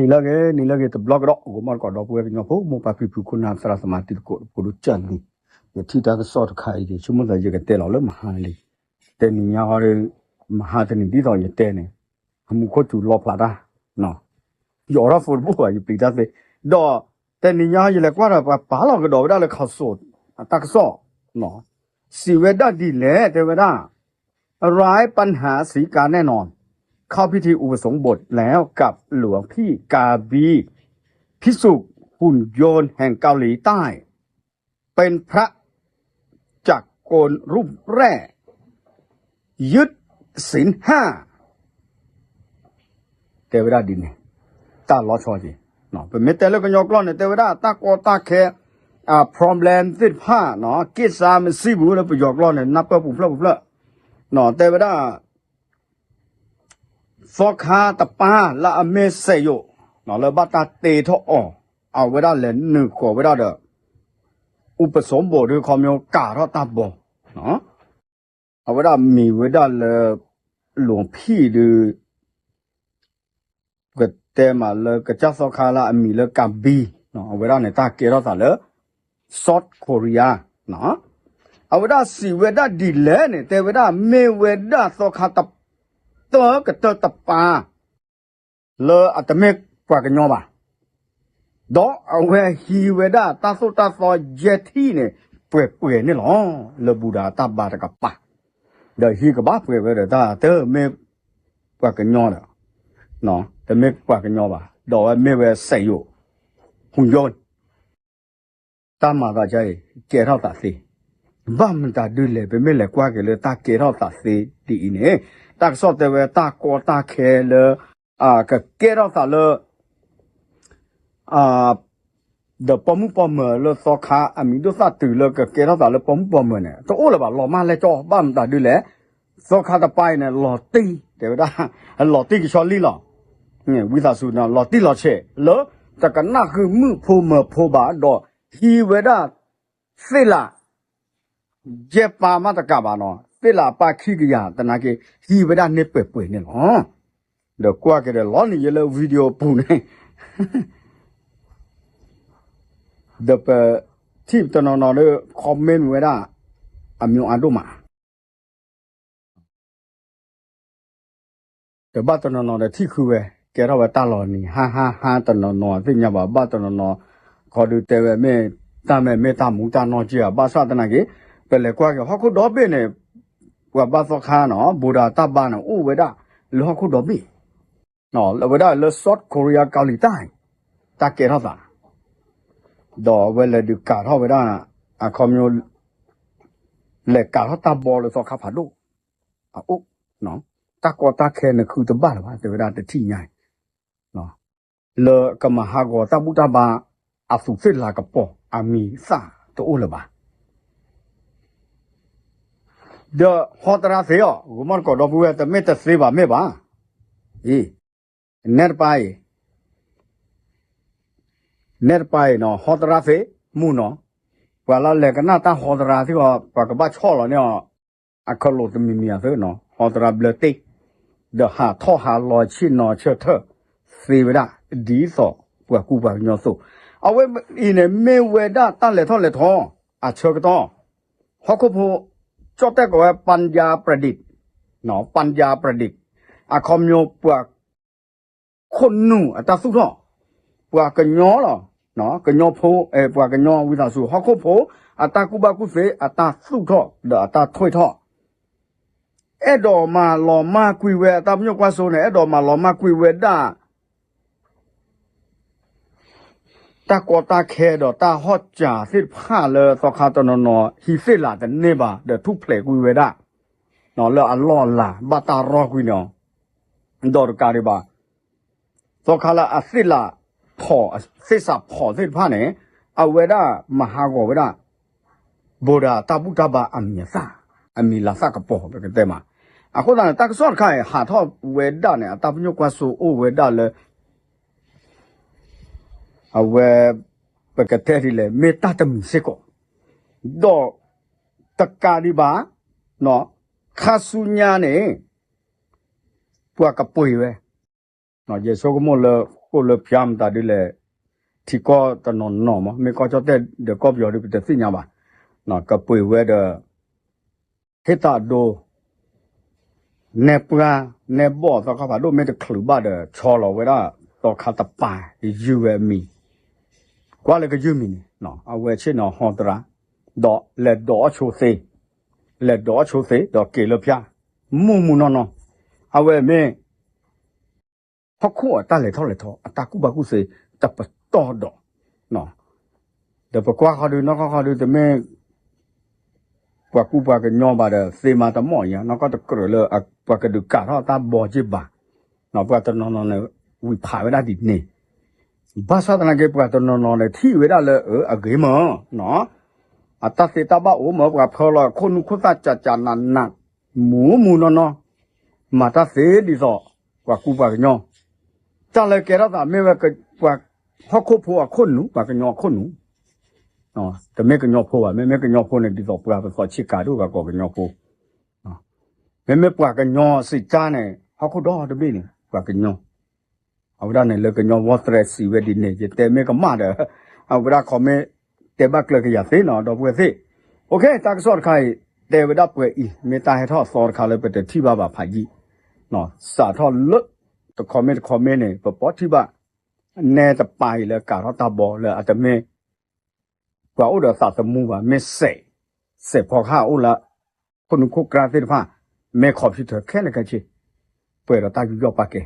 နံၤလၢအဂ့ၤ နံၤလၢအဂ့ၤတဘျီကဒီး ဂီၤမီၢ်တကိးဒီပုၢ်ဝဲၢ်ကညီဖိ မိၢ်ပၢ်ဖံဖု ခိၣ်နၢ်သရၣ်သမါတံၤသကိး ဖိဒိၣ်ကၢ်လံၤ, ယထံၣ်တၢ်ကစီၣ်တခါအံၤ ယဆိကမိၣ်သးယကတဲလီၤလၢမဟါလံ. တနံၤညါဃီဒီး မဟါတနံၤဒ်သိးယတဲန့ၣ် အမူခိၣ်စူၤလီၤဖျးတၢ်, ယအိးထီၣ် Facebook ဘၣ် ယပျံၤတၢ်သ့, ဒီးတနံၤညါယလဲၤကွၢ်ဒီး ပှၤပာ်လီၤကဒီးဝဲဒၣ်လၢ ข่าวสด အတၢ်ကစီၣ် စံးဝဲဒၣ်ဒ်လဲၣ် တဲဝဲဒၣ် ไร้ปัญหาศรีกาแน่นอน เข้าพิธีอุปสมบทแล้วกับหลวงพี่กาบี ภิกษุหุ่นยนต์แห่งเกาหลีใต้ เป็นพระจักรกลรูปแรก ยึดศีลห้า တဲဝဲဒၣ်ဒ်န့ၣ်, တၢ်လီၤဆီက့ၤ, ပမ့ၢ်တဲလၢကညီကျိာ်န့ၣ် တဲဝဲဒၣ်တၢ်ကီတၢ်ခဲ problem သ့ၣ်တဖၣ် ကိစ္စမရှိဘူး လၢပယီၤကျိာ်န့ၣ် နၢ်ပၢၢ်ပူၤဖျၢၣ်ပူၤဖျၢၣ်, တဲဝဲဒၣ် သီခါတပၢ်လၢအမ့ၢ်စဲးယိာ် လၢဘၣ်တၢ်တ့ထီၣ်အီၤ အဝဲဒၣ်လဲၤနုာ်ဃီၤဝဲဒၣ်ဒီး ဥပစံးဘိး ဒုးခီဖျိကၤထီၣ်တၢ်ဘီ, အဝဲဒၣ်မံၤဝဲဒၣ်လၢ လူင်ဖံၣ်ဒုး ပကတဲမးလၢကစၢ်သီခါလၢအမံၤလၢကၤဘံ, အဝဲဒၣ်န့ၣ် တၢ်ကဲထီၣ်သးလၢ South Korea, အဝဲဒၣ်စံးဝဲဒၣ်ဒ်လဲၣ်န့ၣ် တဲဝဲဒၣ်မ့ၢ်ဝဲဒၣ်သီခါတ တၢကတၢၢ်တပၤ လၢအတမ့ၢ်ပှၤကညီဘၣ်, ဒီးအဝဲဟံးဝဲဒၣ်တၢ်သိၣ်တၢ်သီယဲၢ်ထံၣ်န့ၣ် ပှဲၤပှဲၤန့ၣ်လီၤ. လၢဘူဒၤတၢ်ဘါတကပၤ, ဒီးဟံးကဘၣ်ပှဲၤဝဲဒီးတၢ်တမ့ၢ်ပှၤကညီဒီး, တမ့ၢ်ပှၤကညီဘၣ်, ဒီးအဝဲမ့ၢ်ဝဲစဲးယိာ်, ဟူယိာ် တၢ်မၤသးဒ်အံၤ ကဲထီၣ်သးသ့, ဘၣ်မတၤဒုးလဲၣ် ပမ့ၢ်လဲၤကွၢ်က့ၤလၢတၢ်ကဲထီၣ်သးသ့ဒ်အံၤန့ၣ်, တၢ်ကစီၣ်တဲဝဲတၢ်ကီတၢ်ခဲလၢ ကကဲထီၣ်သးလၢ ဒီးပိာ်မုၣ်ပိာ်မၢၤလၢသီခါအမံၤဒိၣ်သၣ်တုၤလၢကကဲထီၣ်သးလၢပိာ်မုၣ်ပိာ်မၢၤန့ၣ် တအိၣ်လၢၤဘၣ် လီၤမၢ်လဲၣ်ကၠီ ဘၣ်မတၤဒုးလဲၣ်, သီခါတပၤအံၤန့ၣ် လီၤတံၢ် တဲဝဲဒၣ်, လီၤတံၢ်ကဆီလံလီၤ. ဝံသးစူၤန့ၣ် လီၤတံၢ်လီၤဆဲး လၢတကနၣ်ဃုာ်မုၣ်ဖိမၢၤဖိဘၣ်ဒီး ဟံးဝဲဒၣ် သ့ၣ်လး ယဲၢ်ပၢ်မးတကးဘၣ်နီၤ သ့ၣ်လးပၢ်ခံကယၤသနာ်က့ ဟံးဝဲဒၣ်န့ၢ်ပှဲၤပှဲၤန့ၣ်လီၤ. ဒီးကွၢ်က့ၤဒီးလီၤန့ၣ် ယလၢ video ပူၤန့ၣ် ဒီးပထံၣ်တနီၤနီၤဒီး comment ဝဲဒၣ် အမျိုးအဒိၣ်မး ဒီးဘၣ်တနီၤနီၤဒီးထံၣ်ဃုာ်ဝဲ ကဲထီၣ်ဝဲတၢ်လီၤနံၤ ဟါဟါဟါ တနီၤနီၤသ့ၣ်ညါဘၣ် ဘၣ်တနီၤနီၤ ခီဒုးတဲဝဲမ့ၢ် တၢ်မ့ၢ်မ့ၢ်တၢ်မူတၢ်နီၢ်က့ဧါ ဘၣ်ဆၣ်သနာ်က့ ပလဲၤကွၢ်က့ၤဟီၣ်ခိၣ်ဒီဘ့ၣ်န့ၣ် ပှၤဘါသီခါနီၤ ဘူဒၤတၢ်ဘါန့ၣ် အိၣ်ဝဲဒၣ်လၢဟီၣ်ခိၣ်ဒီဘ့ၣ် လၢဝဲဒၣ်လၢ South Korea ကီၤလံၤတၢ် တၢ်ကဲထီၣ်သး ဒီးအဝဲလဲၤဒုးကၤထီၣ်ဝဲဒၣ် အခီပညီ လဲၤကၤထီၣ်တၢ်ဘီလၢသီခါဖးဒိၣ် အအိၣ် တၢ်ကီတၢ်ခဲနဃုတဘၣ်လၢၤဘၣ် တဲဝဲဒၣ်တထံၣ်ညါအံၤ လၢကမၤဟးဂီၤတၢ်ဘူၣ်တၢ်ဘါ အသူးသ့ၣ်လၤကပီၤ အမံၤသၣ်တအိၣ်လၢၤဘၣ် ဒီးဟီတရါသ့အီၤ ဂီၤမီၢ်တကိးဒီပုၢ်ဝဲၢ် တမ့ၢ်တသ့ဘၣ်မ့ၢ်ဘၣ် အံၤ နဲတပၤအံၤ နဲတပၤအံၤနီၤ ဟီတရါသ့ မုၢ်နီၤ ပှၤလၢလဲၤကနၣ်တၢ်ဟီတရါသ့ၣ်အီၤ ပှၤကဘၣ်ဆီၣ်လီၤန့ၢ်အီၤ အခီၣ်လိာ်တမံၤမံၤအသိးနီၤ ဟီတရါဘျၢတ့ၢ် ဒီးဟးထီၣ်ဟးလီၤဆ့ၣ်နီၤဆၢထၢၣ်သ့ဝဲဒၣ် ဒ်သိးပှၤကူပှၤကညီအသိး အဝဲအံၤန့ၣ် မ့ၢ်ဝဲဒၣ်တၢ်လဲၤထီၣ်လဲၤထီ အဆၢကတီၢ် ဟီၣ်ခိၣ်ဖိ ကၠီၣ်တဲၣ်ကိးဝဲ ပၣ်ယါပြဒံး ပၣ်ယါပြဒံး အခီပညီပှၤ ခိၣ်နူာ်အတၢ်သူၣ်ထီၣ် ပှၤကညီလီၤ ကညီဖိ ပှၤကညီဝံသးစူၤ ဟီၣ်ခိၣ်ဖိ အတၢ်ကူၣ်ဘၣ်ကူၣ်သ့ အတၢ်သူၣ်ထီၣ် ဒီးအတၢ်ထွဲထီၣ် အဲၣ်ဒိးမၤလီၤမၢ်ကွံာ်ဝဲ အတၢ်ပညိၣ်ကွၢ်စိန့ၣ် အဲၣ်ဒိးမၤလီၤမၢ်ကွံာ်ဝဲဒၣ် တၢ်ကီတၢ်ခဲဒီးတၢ်ဟီၣ်စၢၤသ့ၣ်တဖၣ်လၢသီခါတနီၤနီၤ ဟံးသ့ၣ်လးတန့ၢ်ဘၣ် ဒီးထူၣ်ဖျဲးကွံာ်ဝဲဒၣ် လၢအလီၢ်အလၤ ဘၣ်တၢ်ရီကွံာ်န့ၣ် ဒီးတကးဒံးဘၣ် သီခါလၢအသ့ၣ်လးဖီၣ် သ့ၣ်စးဖီၣ်သ့ၣ်တဖၣ်န့ၣ် အဝဲဒၣ်မၤဟးဂီၤဝဲဒၣ် ဘူးဒးတၢ်ဘူၣ်တၢ်ဘါအမံၤအသၣ် အမံၤလၤသၣ်ကပီၤ ပကတဲမး အဃိသတးန့ၣ် တၢ်ကစီၣ်တခါအံၤ ဟးထီၣ်ဝဲဒၣ်န့ၣ် အတၢ်ပညိၣ်ကွၢ်စိအိၣ်ဝဲဒၣ်လၢ အဝဲ ပကတဲဒ်လဲၣ် မ့ၢ်တၢ်တမံၤစ့ၢ်ကီး ဒီးတကးဒံးဘၣ် ခါဆူညါန့ၣ် ပှၤကပှ့ၤဝဲ ယဆိကမိၣ်လၢ ကိၣ်လၢဖၠါမတၤဒုလဲၣ်, ထံကီၢ်တနီၤနီၤမး မ့ၢ်ကီၢ်ကၠီၣ်တဲၣ်ဒီးကီၢ်ပယီၤဒုး ပတသ့ၣ်ညါဘၣ်, ကပှ့ၤဝဲဒီး ဟ့ၣ်တၢ်ဒိ နဲပှၢ်နဲဘီၣ်သီခါဖးဒိၣ် မ့ၢ်တချုးဘၣ်ဒီး ဆီလီၤဝဲဒၣ်သီခါတပၤ ယုၢ်ဝဲအမံၤ, ကွၢ်လၢကယုၢ်မံၤန့ၣ် အဝဲဆ့ၣ်နီၤဟီတရၤ ဒီးလဲၤဒိးအီၣ်ဆိသ့, လဲၤဒိးအီၣ်ဆိသ့ ဒီးက့ၤလၢဖၠါ မူမူနီၢ်နီၢ်, အဝဲမ့ၢ် ဟီၣ်ခိၣ်အတၢ်လဲၤထီၣ်လဲၤထီ အတၢ်ကူၣ်ဘၣ်ကူၣ်သ့ တပတီၢ်ဒီး, ဒီးပကွၢ်ဃီဒုး နီၢ်ကီၢ်ဃီဒုး တမ့ၢ် ပှၤကူပှၤကညီဘၣ်ဒီး သ့မၤတမီၢ်အံၤ နီၢ်ကီၢ်တကြၢးလၢ ပှၤကဒုးကးထီၣ်တၢ်ဘီက့ၢ်ဘၣ်, ပှၤတနီၤနီၤန့ၣ် ဝံၤဖးဝဲဒၣ်ဒ်န့ၣ်, ဘၣ်ဆၣ်သနာ်က့ ပှၤတနီၤနီၤန့ၣ် ထံၣ်ဝဲဒၣ်လၢအဂ့ၤမး, အတၢ်သ့တၢ်ဘၣ်အိၣ်မး ပှၤဖၢလီၤခိၣ်နူာ်ခိၣ်သၣ်ကၠးကၠးနးနး မူမူနီၢ်နီၢ်, မၤတၢ်သ့ဒ်သိး ပှၤကူပှၤကညီ, တၢ်လၢကဲထီၣ်သးမ့ၢ်ဝဲ ပှၤဟီၣ်ခိၣ်ဖိအခိၣ်နူာ် ပှၤကညီအခိၣ်နူာ်, တမ့ၢ်ကညီဖိဘၣ်, မ့မ့ၢ်ကညီဖိန့ၣ် ဒ်သိးပှၤပသီဆ့ကၤဒိၣ်ဂၤကီးကညီဖိ, မ့မ့ၢ်ပှၤကညီစံးကါန့ၣ် ဟီၣ်ခိၣ်ဒီတဘ့ၣ်န့ၣ် ပှၤကညီ အဝဲဒၣ်န့ၣ်လၢကညီဝီသရဲစံးဝဲဒ်န့ၣ် ယတဲမ့ၢ်ကမၣ်ဒီး အဝဲဒၣ် comment တဲဘၣ်ကျၢၤကယၤသ့နီၤ ဒီပုၢ်ဝဲၢ်သ့ၣ်, တၢ်ကစီၣ်တခါအံၤ တဲဝဲဒၣ်ပှဲၤအံၤ မ့ၢ်တၢ်ဟဲထီၣ်အသီတခါလၢပတထံၣ်ဘၣ်ဘၣ်ဖးယံာ်, စးထီၣ်လၢ တ comment တ comment န့ၣ် ပပိာ်ထံၣ်ဘၣ် နဲတပၤအံၤလၢကးထီၣ်တၢ်ဘီလၢအတမ့ၢ် ပှၤအိၣ်ဒီးသးသမူဘၣ် မ့ၢ်စဲး, စဲးဖီကဟၣ်အိၣ်လၢ ခိၣ်နူာ်ခိၣ်ကြါသ့ၣ်တဖၣ်, မ့ၢ် computer ခဲလၢာ်ခဲဆ့, ပှဲၤဒီးတၢ်ယူးယီၣ်ပာ်ကဲ,